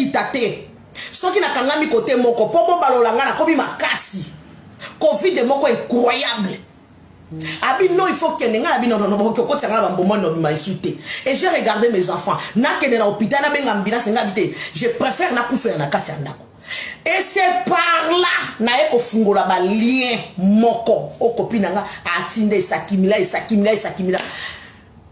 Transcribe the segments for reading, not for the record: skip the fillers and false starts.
Ekita te. Soki nakangami kote moko mpo bobalola ngai, nakomi makasi. Covid moko incroyable. Abi non, il faut kende. Ngai abi non, non, non, bokoki okotisa ngai na bambomoni, nobima esu te. Et j'ai regardé mes enfants. Nakende na hôpital, nabenga ambulance, ngai abi te, je préfère nakufela na kati ya ndako. Et c'est par là naye kofungola balien moko okopi na nga atinda, esakimila, esakimila, esakimila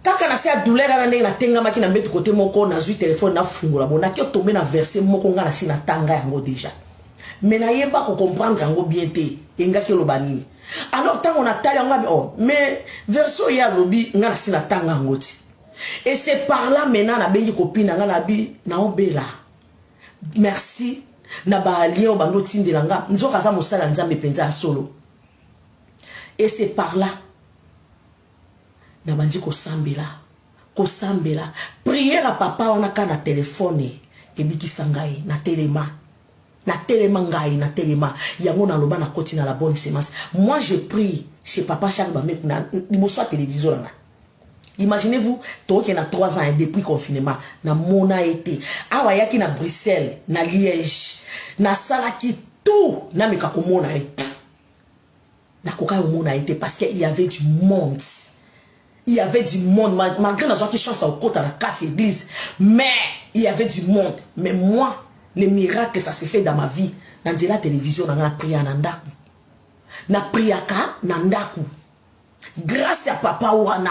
kaka na se ya douleur wana. Ndenge natengamaki na mbetu kote moko, nazwi telefone, nafungola bo, naki otombe na verset moko. Nga nasi natanga yango déjà, mais nayeba kocomprendre yango bien te, engaki eloba nini. Alors ntango natali yango, abi oh, mais verset oyo alobi, nga nasi natanga yango ti. Et c'est par là maintenant nabengi copine na nga, nabi naobela, merci na balien oyo bando otindela nga. Nzoka aza mosala ya Nzambe mpenza ya solo. Et c'est par là nabandi kosambela, kosambela. Prière ya papa wana kaka na telefone ebikisa ngai. Natelema, natelema, ngai natelema. Yango naloba, nakoti na La Bonne Semence. Moi, je prie chez papa Charles Bameku na liboso ya télévision na nga. Imaginez-vous, tokokende na 3 ans depuis confinement, namona ye te. Awa ayaki na Bruxelles, na Liège, nasalaki tout nameka komona ye, nakoka komona ye te parce que il y avait du monde, il y avait du monde. Malgré nazwaki chance ya kokota na kati église, mais il y avait du monde. Mais moi, le miracle, ça se fait dans ma vie na nzela ya télévision na nga. Na priya na ndako, na priaka na ndako grâce ya papa wana,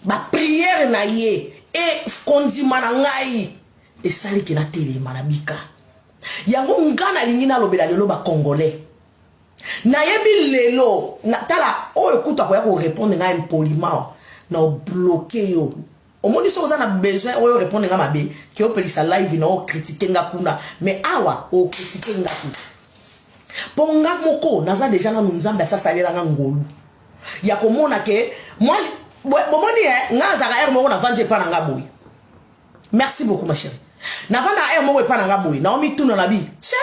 baprière na ye e kondima na ngai esaliki natelema na bika. Yango nga nalingi nalobela lelo bacongolais. Nayebi lelo na, tala oyo kuta koya korépondre ngai impoliment na obloquer yo. Omoni, soki oza na besoin oyo répondre nga mabe, ke opelisa live na ocritiquer nga kuna, mais awa ocritiquer nga te, mpo nga moko naza deja nanu. Nzambe asasalelanga ngolu ya komona ke moi, bomoni e nga azalaka heure moko navandi epa na nga boye. Merci beaucoup, ma chérie. Navandaka heure moko epa na nga boye, naomituna na bi tye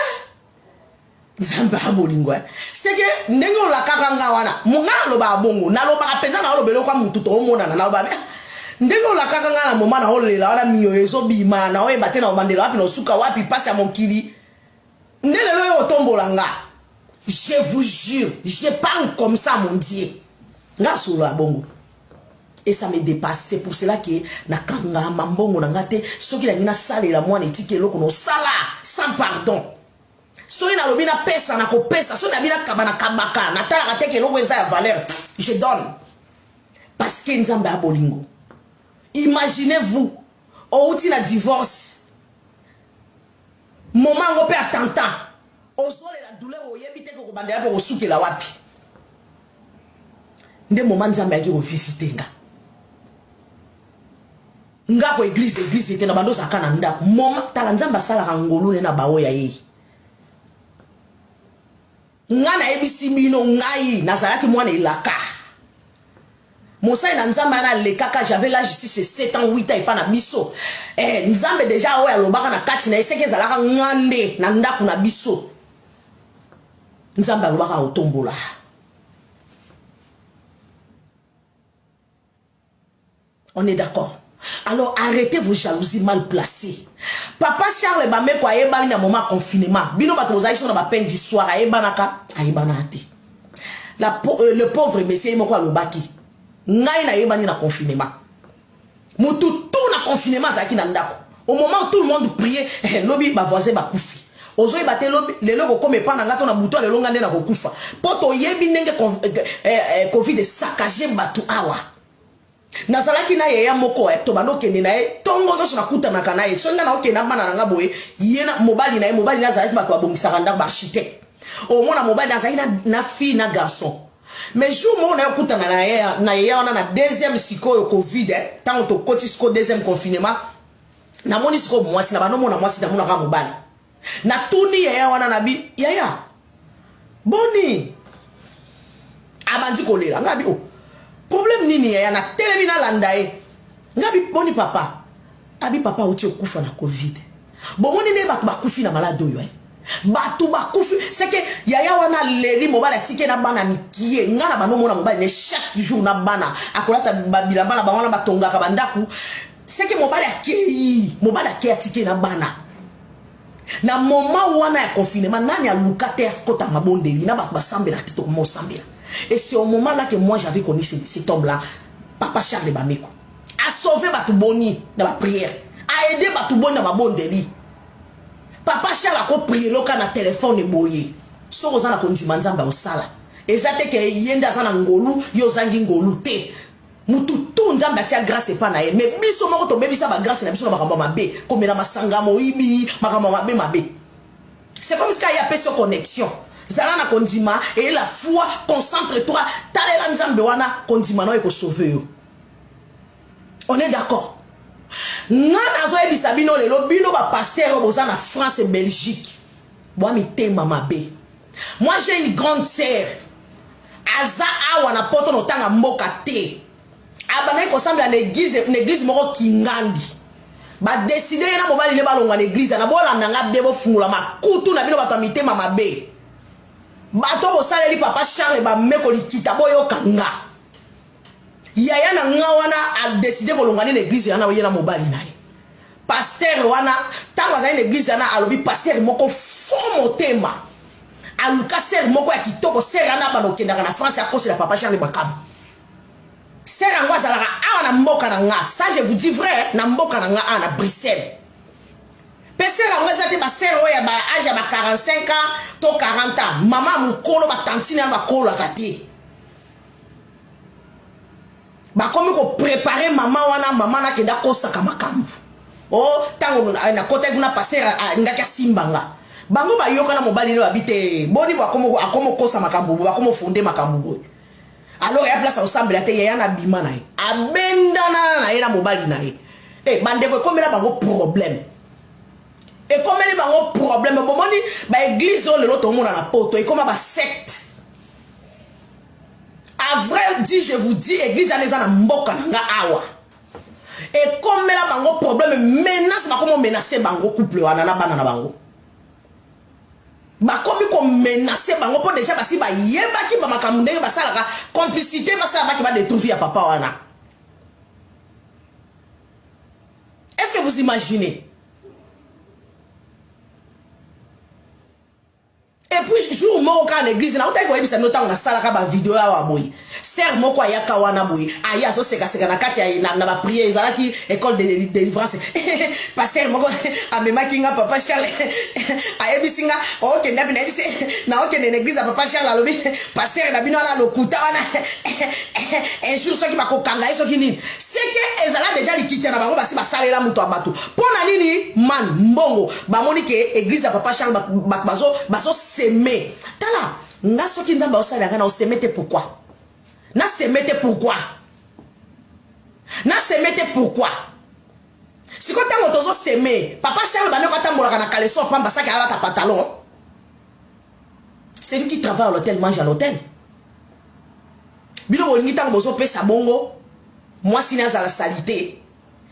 Nzambe ya bolingo seke ndenge olakaka nga wana. Nga nalobaka bongo, nalobaka mpenza, naoloba eloko ya mutu toomonana. Naloba ndenge olakaka nga na moma naolela wana, miyoyo ezobima, naoyeba te na obandela wapi, na osuka wapi, mpasi ya mokili nde lelo oyo otombola nga. Je vous jure, je parle comme ça, mon Dieu. Nga solo ya bongo et ça me dépasse. C'est pour cela que nakangama mbongo na nga te. Soki nangi nasalela mwana etiki eloko, nosala sans pardon. Soki nalobi napesa, nakopesa. Soki nabi nakaba, nakabaka. Natalaka te ke eloko eza ya valeur, je donne parce que Nzambe ya bolingo. Imaginez-vous, outi na divorce, moment yango mpe attentat, ozolela douleur, oyebi te kokobandela mpe kosukela wapi. Nde moment Nzambe ayaki kovisiter nga. Nga ko église, église te, na bando ozalaka na ndako. Moment tala, Nzambe asalaka ngolu ne na baoyo ya ye. Nga nayebisi bino, ngai nazalaki mwana elaka, mosali na Nzambe wana alekaka. J'avais l'âge 6, 7 ans, 8 ans epa na biso. Nzambe deja oyo alobaka na kati na ye, seki ezalaka nga nde na ndako na biso. Nzambe alobaka otombola. On est d'accord? Alors arrêtez vos jalousies mal placées. Papa Charles Bameko ayebani na moment confinement. Bino bato bozali so na bapeine d'histoire, ayebanaka, ayebanaka te. Le pauvre monsieur ye moko alobaki: ngai nayebani na confinement. Mutu tout na confinement azalaki na ndako. Au moment où tout le monde priait, lobi bavoisin bakufi, ozoyeba te lobi lelo kokoma epa na nga to na butu lelo nga nde na kokufa, mpo toyebi ndenge Covid esaccager bato awa. Nazalaki na yeya moko, tobanda okende na ye ntongo nyonso, nakutanaka na ye. Soki nga naokende na bana na nga boye, ye na mobali na ye. Mobali na azalaki bato babongisaka ndako, baarchitecte. Omona mobali azalaki na fille na garçon. Mais jour moko naye okutana na yeya wana na deuxième sikoyo Covid, ntango tokoti sikoyo deuxième confinement, namoni sikoyo mwasi na bandomona mwasi, namonaka mobali. Natuni yaya wana, nabi: yaya, boni? Abandi kolela. Ngabi: o problème nini, yaya? Natelemi, nalanda ye. Ngabi: boni papa? Abi: papa auti okufa na Covid. Bomoni nde bato bakufi na malade oyo, eh? Bato bakufi seke. Yaya wana aleli, mobali atiki na bana mikie. Nga na bando omona mobali ne chaque jour na bana, akolata bilamba na bango wana batongaka bandako. Seke mobali akei, mobali akei atiki na bana. Na moment wana ya confinement, nani aluka te akota mabondeli na bato basambelaka te, tokoma osambela. Et c'est au moment là que moi j'avais connu cet homme là, papa Charles Bameko. A sauvé bato boni na ba prière, a aidé bato boni na mabondeli. Papa Charles ako prier loka na téléphone boye. Soki oza na kondima, Nzambe akosala. Eza te ke ye nde aza na ngolu, yo ozangi ngolu te. Mutu tu Nzambe atia grâce epa na ye, mais biso moko tobebisa bagrâce na biso na makambo ya mabe, komela masanga, moyibi, makambo ya mabe mabe. C'est comme si ye apesi yo connexion. Zala na kondima, et la foi, concentre toi, talela Nzambe wana, kondima na yo ekosauve yo. On est d'accord? Nga nazoyebisa bino lelo, bino bapasteur oyo boza na France et Belgique, bwa mitema mabe. Moi, j'ai une grande sœur aza awa na Poto, notanga mboka te, abandaki kosambela na église moko Kingandi. Badécider ye na mobali nde balongwa na église. Na bolanda nga bie, bofungola makutu na bino, bato ya mitema mabe, bato bosaleli papa Charles Bameko likita, boyoka nga. Yaya na nga wana adécider kolongwa nde na église wana, ye na mobali na ye. Pasteur wana, ntango azali na église wana, alobi pasteur moko fo motema, aluka sœur moko ya kitoko. Sœur wana abanda okendaka na France, akosela papa Charles makambo. Sœur yango azalaka awa na mboka na nga, ça je vous dis vrai, na mboka na nga awa na Bruxelles. Mpe sœur yango eza te basœur oyo ya baâge ya ba 45 ans to 40 ans, mama mokolo, batantine yango bakolaka te. Bakomi kopréparer mama wana, mama nakende akosaka makambo. O ntango nakotaki kuna, pasteur alingaki asimbanga. Bango bayokana, mobali ne babi te, boni bo akoma okosa makambo boye, akoma ofonder makambo boye. Alors ya place akosambela te, yaya na bima na ye, abendana na ye na mobali na ye. E bandeko, ekomela bango problème, ekomeli bango problème. Bomoni baéglise oyo lelo tomona na Poto ekoma basecte. À vrai dire, je vous dis, église wana eza na mboka na nga awa, ekomela bango problème, menace. Bakomi omenacer bango, couple wana na bana na bango, bakomi komenacer bango mpo déjà basi bayebaki bamakambo ndenge basalaka complicité, basala baki badétruire ya papa wana. Est-ce que vous imaginez? Et puis jour moko kaka na église, nautaki koyebisa bino, ntango nasalaka bavideo awa boye, sœur moko ayaka wana boye, aye azosekaseka na kati na baprière. Ezalaki école de délivrance. Pasteur moko amemaki nga, papa Charles ayebisi nga: "Okende api?" Nayebisi: "Naokende na église ya papa Charles." Alobi: "Pasteur na bino wana, lokuta wana, un jour soki bakokanga ye, soki nini." Seke ezala déjà likita na bango, basi basalela moto ya bato. Mpo na nini? Man mbongo. Bamoni ke église ya papa Charles, bato bazosemer. Tala nga, soki Nzambe aosalelanga, na osemer te. Pourquoi nasemer te? Pourquoi nasemer te? Pourquoi? Sikoyo ntango tozosemer, papa Charles Bameko atambolaka na caleçon pamba, saki alata pantalon. Celui qui travaille à l'hôtel mange à l'hôtel. Bino bolingi ntango bozopesa bongo, mwasi ne azala sali te.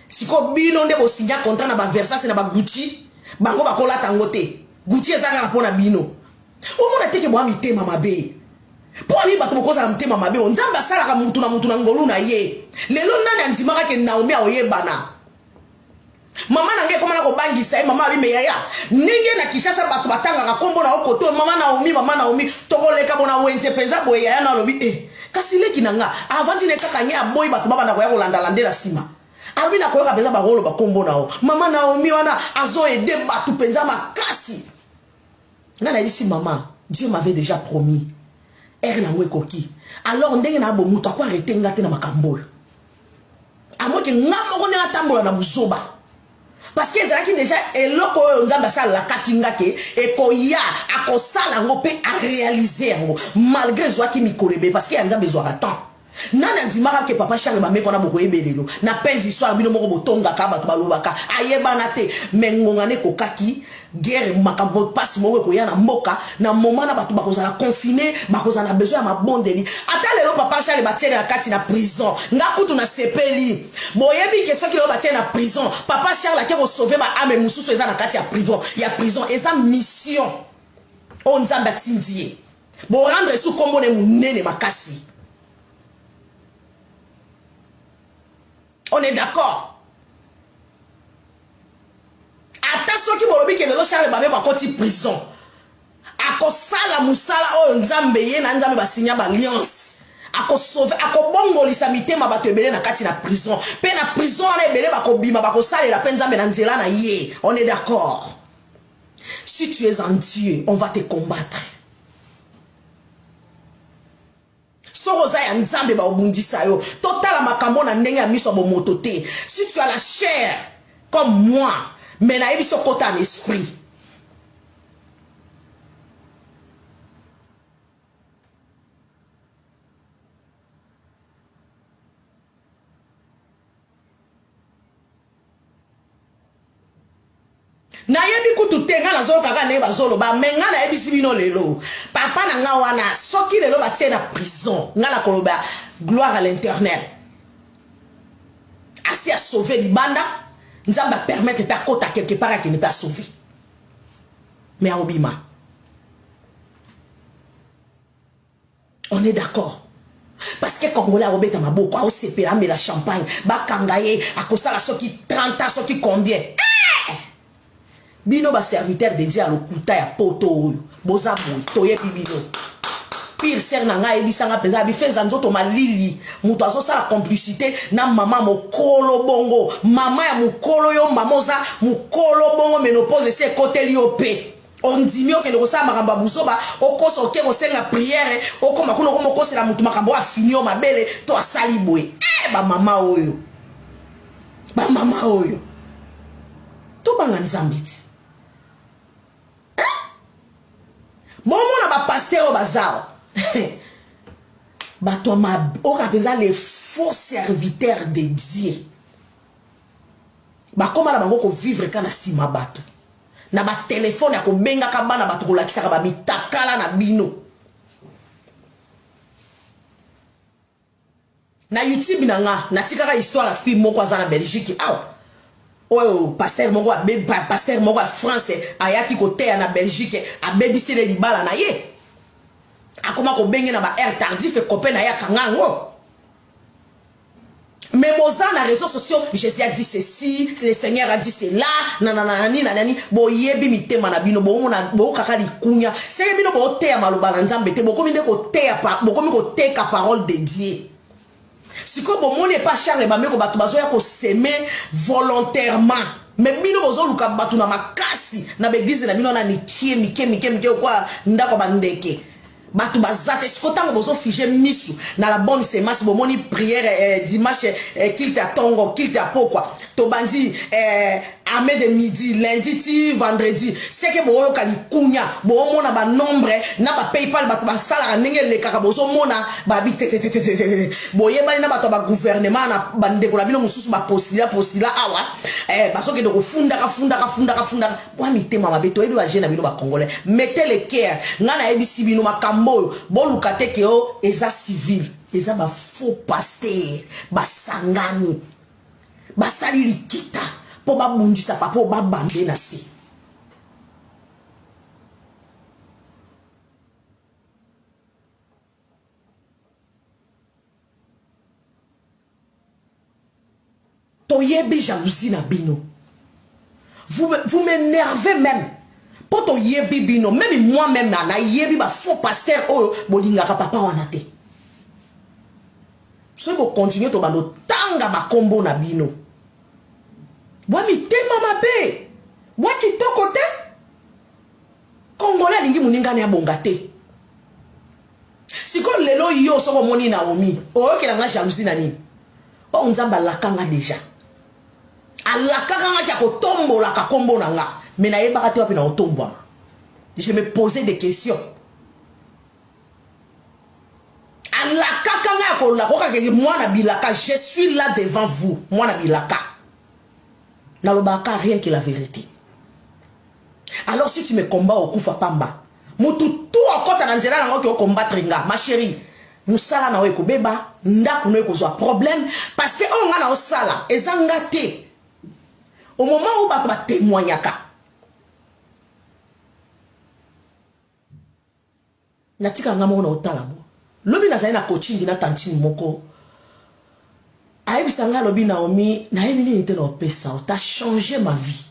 Sikoyo bino nde bosinya contrat na baVersace na baGucci, bango bakolata yango te. Gucci eza kaka mpo na bino. Omona teke bwa mitema mabe. Mpo nini bato bokozala motema mabe? O Nzambe asalaka mutu na mutu na ngolu na ye. Lelo nani andimaka ke Naomi aoyebana? Mama na ngai ekoma na kobangisa ye. Mama abime: "Yaya, ndenge na Kinshasa bato batangaka nkombo na yo koto, mama Naomi, mama Naomi, tokoleka bona wenze mpenza boye." Yaya na alobi: "E kasi leki na nga avandi ne kaka nye, aboyi bato babanda koya kolandala nde na nsima." Alobi: "Nakoyoka mpenza bakoloba nkombo na yo, mama Naomi wana azoaider bato mpenza makasi." Nga nayebisi mama: "Dieu m'avait déjà promis, heure nango ekoki. Alors ndenge na bo, moto ako arrêter nga te na makambo oyo, amoki nga moko nde natambola na buzoba, parce que ezalaki déjà eloko oyo Nzambe asalelakaki nga ke ekoya, akosala yango mpe aréaliser yango, malgré ezwaki mikolo ebele, parce que ya Nzambe ezwaka temps." Nani andimaka ke papa Charles Bameko wana bokoyeba lelo na pain d'histoire? Bino moko botongaka, bato balobaka ayebana te, me ngonga nde ekokaki. Guerre, makambo mpasi moko ekoya na mboka na moment na bato bakozala confiné, bakozala na besoin ya mabondeli. Ata lelo papa Charles batiele na kati na prison, nga kutu nasepeli. Boyebi ke soki lelo batiele na prison, papa Charles ake kosauver baâme mosusu eza na kati ya prison, ya prison. Eza mission oyo Nzambe atindi ye, borendre esu nkombo ne monene makasi. On est d'accord? soki bolobi ke lelo Charles Babeko akoti prison, akosala mosala oyo Nzambe ye na Nzambe basinya ba alliance, akosauve, akobongolisa mitema bato ebele na kati na prison, mpe na prison wana ebele bakobima, bakosalela mpe Nzambe na nzela na ye. On est d'accord? Si tu es en Dieu, on va te combattre. Soki oza ya Nzambe, baobundisa yo. Totala makambo na ndenge ya miso ya bomoto te. Si tu as la chair comme moi, mais nayebi so okota na esprit. Nayebi kutu te, ngai nazoyoka kaka ndenge bazoloba, me ngai nayebisi bino lelo, papa na ngai wana, soki lelo batie na prison, ngai nakoloba gloire à l'Éternel. Asi asauve libanda, Nzambe apermettre mpe akota quelque part, akende mpe asauve, mais aobima. On est d'accord? Parce que Congolais akobeta maboko, aosepela, amela champagne. Bakanga ye, akosala soki 30 ans, soki combien, eh! Bino baserviteur de Dieu ya lokuta ya poto oyo boza boye, toyebi bino. Pire sere na ngai ayebisanga mpenza, bifeza nzoto malili, moto azosala complicité na mama mokolo bongo, mama ya mokolo. Yo mama oza mokolo bongo, ménopause esi ekoteli yo, mpe ondimi okende kosala makambo ya buzoba, okosa, oke kosenga prière, okoma kuna, okoma okosela motu makambo oyo afini yo mabele to asali boye. E bamama oyo, bamama oyo, tobanga Nzambe ti bomona bapasteur oyo baza bato ya mabe, oyo mpenza les faux serviteurs de Dieu, bakóma na bango kovivre ka na nsima bato na batelefone ya kobengaka bana bato, kolakisaka bamitakala na bino na YouTube. Na nga natikaka histoire ya fille moko aza na Belgique awa, oyo pasteur moko, pasteur moko ya France ayaki koteya na Belgique, abebisele libala na ye, akoma kobenge na ba heure tardif, copain na ye akanga yango. Mais boza na réseaux sociaux: Jésus a dit ceci, le Seigneur a dit cela, nananani nanani. Boyebi mitema na bino, bomona, boyokaka likunya. Seke bino boteya maloba na Nzambe te, bokomi nde koteya, bokomi koteka parole de Dieu. Sikoyo bomoni epa Charles Bameko, bato bazoya kosemer volontairement, mais bino bozoluka bato na makasi na baeglise na bino na mike mike mike mike, okwa ndako ya bandeke, bato baza te. Siko ntango bozofige misu na la bonne semence, bomoni prière dimanche, culte ya ntongo, culte ya pokwa, tobandi armée de midi, lundi ti vendredi, seke boyoka likunya, boomona banombre na bapaypal, bato basalaka ndenge elekaka, bozomona babi tetetetete, boyebani na bato ya bagouvernement na bandeko na bino mosusu, bapostila postila awa, bazokende kofundaka fundaka fundaka fundaka. Bwa mitema mabe, toyebi baje na bino bacongolais. Mettez le cœur. Ngai nayebisi bino makambo oyo, boluka te ke o eza civil, eza bafaux pasteur basangani, basali likita mpo babundisa papa oyo, babambe na se. Toyebi jalousie na bino. Vous m'énervez même, mpo toyebi bino. Même moi même nayebi bafaux pasteur oyo bolingaka papa wana te. Soki bokontinue, tobanda otanga bakombo na bino. Bwa mitema mabe, bwa kitoko te. Congolais alingi moningani abonga te. Sikoyo lelo yo soki omoni Naomi, oyokela nga jalousie na nini? Oyo Nzambe alakanga déjà, alakaka nga ti akotombolaka nkombo na nga, mais nayebaka te wapi na otombwama. Je me posais des questions. Alakaka nga ya kolaka okaka mwana bilaka. Je suis là devant vous, mwana bilaka, nalobaka rien que la vérité. Alors si tu me combats, okufa pamba. Mutu tu akɔta na nzela nango ke okombattre nga, ma chérie, mosala na yo ekobeba, ndako no ekozwa problème, parce que oyo nga na osala eza nga te. Au moment oyo bato batémoignaka, natikaka nga moko na otala bo. Lobi nazali na coaching na tantine moko, ayebisa nga, alobi: "Naomi, nayebi nini te na opesa, ota changer ma vie."